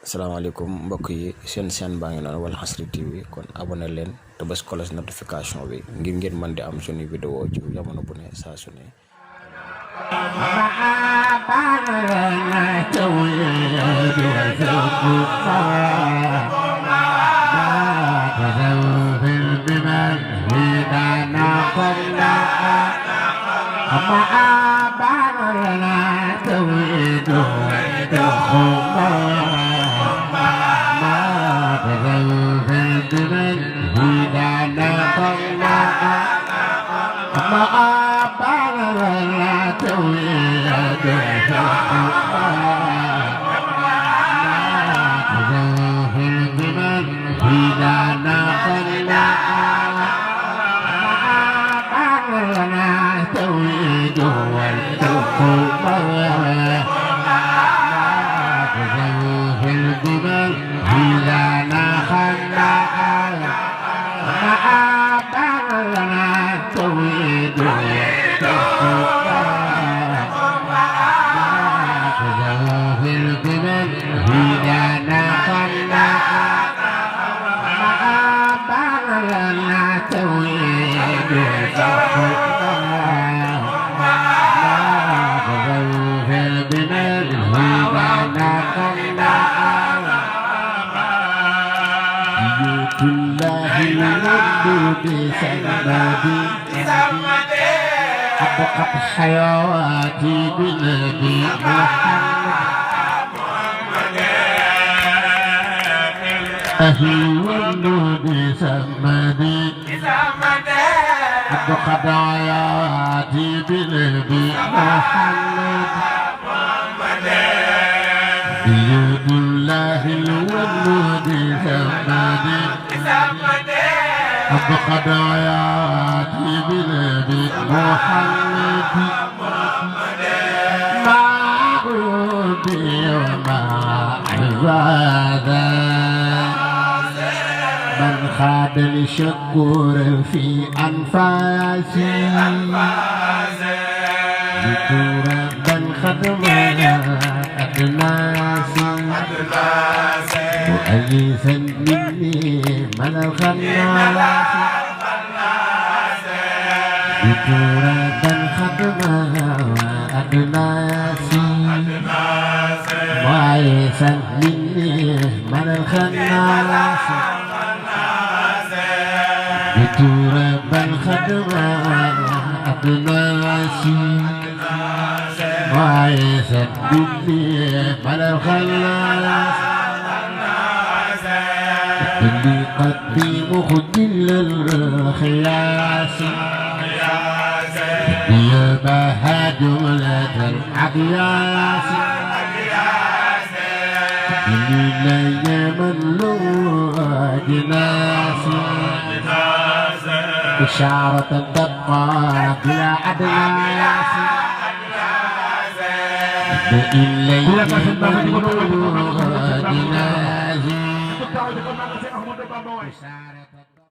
asalaamaaleykum mbokk yi seen chaîne baa ngi noonu Walfadjri TV kon abonné leen te bës cloche notification bi ngir ngeen mën di am suñu vidéo ci jamono bu ne saa su ne. أبقت حياتي بنبي محمد أهل والنور سمدي أبقت حياتي بنبي محمد بيد الله الولود سمدي أبقت حياتي بنبي محمد ما عودي وما عبادة من خاد الشكور في أنفاسي ذكورا من خدمنا أدناسي مؤيسا مني من الخناس بكرة خدمها وأدناسي مؤيسا مني من الخناس بكرة خدمها وأدناسي مؤيسا مني من الخناس اللي قدي مخجل الخياس يا بها جملة الأقياس اللي لا يملو جناس إشارة تبقى بلا أدناس إلا يملو جناس